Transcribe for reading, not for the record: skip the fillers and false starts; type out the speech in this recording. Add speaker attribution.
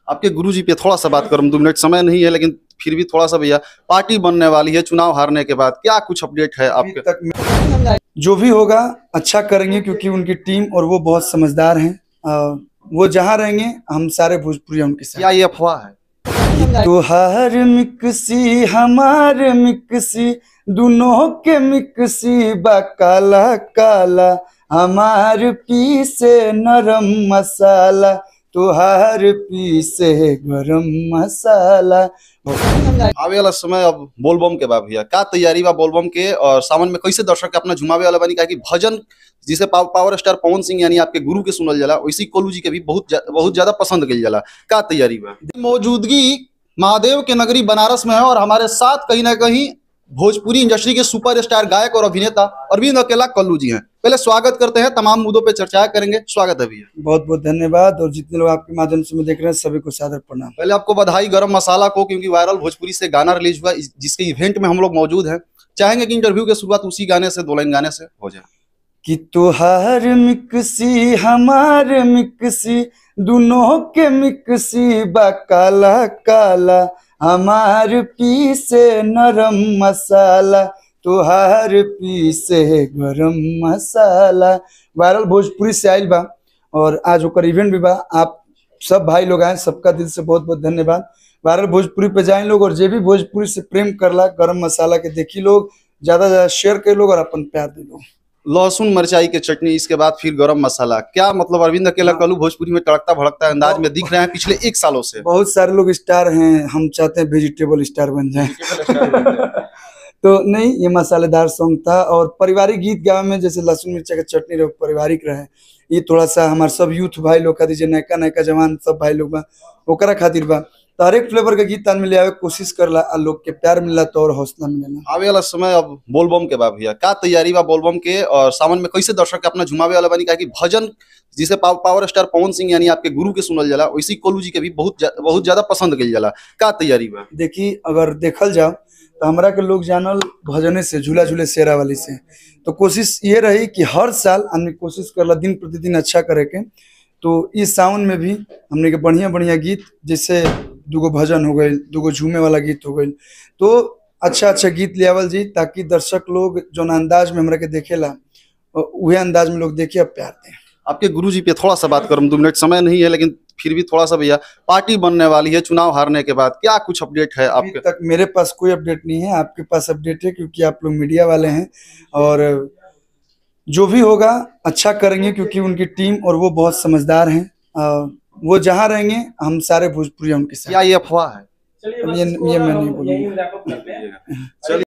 Speaker 1: आपके गुरुजी पे थोड़ा सा बात करूं, 2 मिनट समय नहीं है लेकिन फिर भी थोड़ा सा भैया, पार्टी बनने वाली है चुनाव हारने के बाद, क्या कुछ अपडेट है
Speaker 2: अभी
Speaker 1: आपके?
Speaker 2: तक जो भी होगा अच्छा करेंगे, क्योंकि उनकी टीम और वो बहुत समझदार हैं। वो जहाँ रहेंगे हम सारे भोजपुरी उनके साथ।
Speaker 1: क्या ये अफवाह है?
Speaker 2: तोहार मिक्सी हमार मिक्सी दोनों के मिक्सी बा काला काला, हमार पीसे नरम मसाला तोहार पीसे गरम मसाला।
Speaker 1: आवे वाला समय अब बोलबम के बा भैया, का तैयारी बा बोलबम के और सावन में कैसे दर्शक के अपना झुमावे वाला बनी? काहे कि भजन जिसे पावर स्टार पवन सिंह यानी आपके गुरु के सुनल जाला, वैसी कोलू जी के भी बहुत ज्यादा पसंद कइल जाला, का तैयारी बा? मौजूदगी महादेव के नगरी बनारस में है और हमारे साथ कहीं ना कहीं भोजपुरी इंडस्ट्री के सुपरस्टार गायक और अभिनेता अरविंद अकेला कल्लू जी हैं। पहले स्वागत करते हैं, तमाम मुद्दों पे चर्चा करेंगे। स्वागत है भैया।
Speaker 2: बहुत बहुत धन्यवाद, और जितने लोग आपके माध्यम से मैं देख रहे हैं सभी को सादर प्रणाम।
Speaker 1: पहले आपको बधाई गरम मसाला को, क्योंकि वायरल भोजपुरी से गाना रिलीज हुआ जिसके इवेंट में हम लोग मौजूद हैं। चाहेंगे कि इंटरव्यू की शुरुआत उसी गाने से, 2 लाइन गाने से हो जाए।
Speaker 2: कि तोहार मिक्सी हमार मिक्सी दोनों के मिक्सी बा काला काला, हमार पीसे नरम मसाला तोहार पीसे गरम मसाला। वायरल भोजपुरी से आयल बा और आज ओकर इवेंट भी बा। आप सब भाई लोग आए, सबका दिल से बहुत बहुत धन्यवाद। वायरल भोजपुरी पे जाए लोग और जे भी भोजपुरी से प्रेम करला गरम मसाला के देखी लोग, ज्यादा ज्यादा शेयर कर लोग और अपन प्यार दे लोग।
Speaker 1: लहसुन मिर्चाई के चटनी, इसके बाद फिर गरम मसाला, क्या मतलब अरविंद अकेला कल्लू भोजपुरी में तड़कता भड़कता अंदाज में दिख रहे हैं पिछले 1 सालों से।
Speaker 2: बहुत सारे लोग स्टार हैं, हम चाहते हैं वेजिटेबल स्टार बन जाए तो नहीं, ये मसालेदार सॉन्ग था और पारिवारिक गीत गावे में जैसे लहसुन मिर्चा के चटनी रहे पारिवारिक रहे, ये थोड़ा सा हमारे सब यूथ भाई लोग खातिर, जे नयका नयका जवान सब भाई लोग बा ओकरा खातिर बा। तो हर एक फ्लेवर के गीत तान ले आवे कोशिश करला आ लोग के प्यार मिलला तो और हौसला मिलेला।
Speaker 1: आवे वाला समय अब बोलबम के बा भैया, का तैयारी बा बोलबम के और सावन में कैसे दर्शक के अपना झुमावे वाला बनी? काहे कि भजन जिसे पावर स्टार पवन सिंह यानी आपके गुरु के सुनल जाला, वैसी कोलू जी के भी बहुत ज्यादा पसंद कइल जाला, का तैयारी बा?
Speaker 2: देखी अगर देखल जाओ तो हमरा के लोग जानल भजने से, झूला झूले शेरा वाली से, तो कोशिश ये रही कि हर साल आदमी कोशिश करला दिन प्रतिदिन अच्छा करे के। तो इस सावन में भी हमने के बढ़िया बढ़िया गीत, जैसे 2 भजन हो गए, 2 झूमे वाला गीत हो गए, तो अच्छा अच्छा गीत लियावल जी, ताकि दर्शक लोग जो अंदाज में हमरा के देखेला वह अंदाज में लोग देखे और प्यार दें।
Speaker 1: आपके गुरुजी पे थोड़ा सा बात करूं, 2 मिनट समय नहीं है लेकिन फिर भी थोड़ा सा भैया, पार्टी बनने वाली है चुनाव हारने के बाद, क्या कुछ अपडेट है आपके?
Speaker 2: अभी तक मेरे पास कोई अपडेट नहीं है, आपके पास अपडेट है क्योंकि आप लोग मीडिया वाले हैं, और जो भी होगा अच्छा करेंगे, क्योंकि उनकी टीम और वो बहुत समझदार हैं। वो जहाँ रहेंगे हम सारे भोजपुरी उनके साथ।
Speaker 1: क्या ये अफवाह है?
Speaker 2: ये मैं नहीं बोलूँगा।
Speaker 1: चलिए।